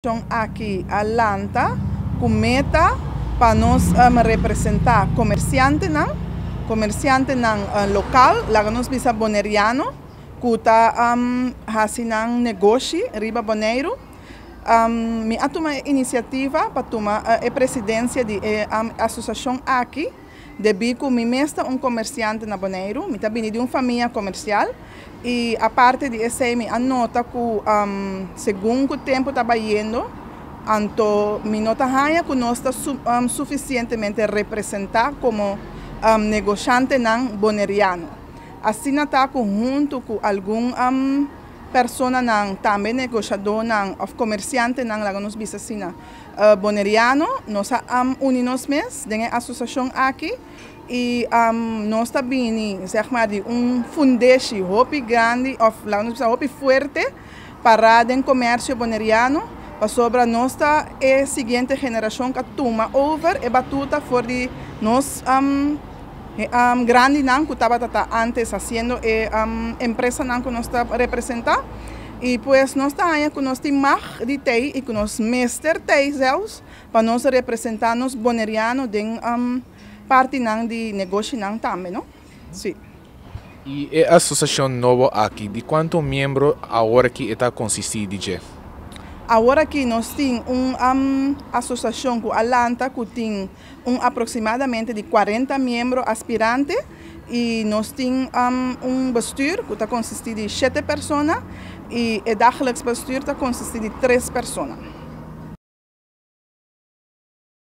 Aki a lanta ku meta pa nos representá komersiantenan lokal, laga nos bisa boneriano, ku ta hasi nan negoshi riba Boneiru. Mi a tuma inisiativa pa tuma e presidensia di e asosiashon aki, debí ku mi mes ta un komersiante na Boneiru, mi ta bini di un famia komersial i aparte di esei mi a nota ku segun ku tempu ta bayendo, anto mi no ta haña ku nos ta sufisientemente representá komo negoshantenan boneriano. Asina ta ku huntu ku algun personanan, tambe negoshadónan òf komersiantenan, laga nos bisa asina, boneriano, nos a uni nos mes den e asosiashon aki i nos ta bini, zeg maar, di un fundeshi hopi grandi òf laga nos bisa hopi fuerte pará den komersio boneriano, pasobra nos ta e siguiente generashon ku a tuma over e batuta for di nos grandinan ku tabata ta antes hasiendo e empresanan ku nos ta representá. I pues nos ta haña ku nos tin mag di tei i ku nos mester tei zelfs pa nos representá nos boneriano den partinan di negoshinan tambe, no? Sí. I e asosiashon nobo aki, di kuantu miembro awor aki e ta konsistí di dje? Awor aki nos tin un asosiashon ku a lanta ku tin un aproksimadamente di 40 miembro aspirante i nos tin un bestuur ku ta konsistí di shete persona i e dagelijks bestuur ta konsistí di tres persona.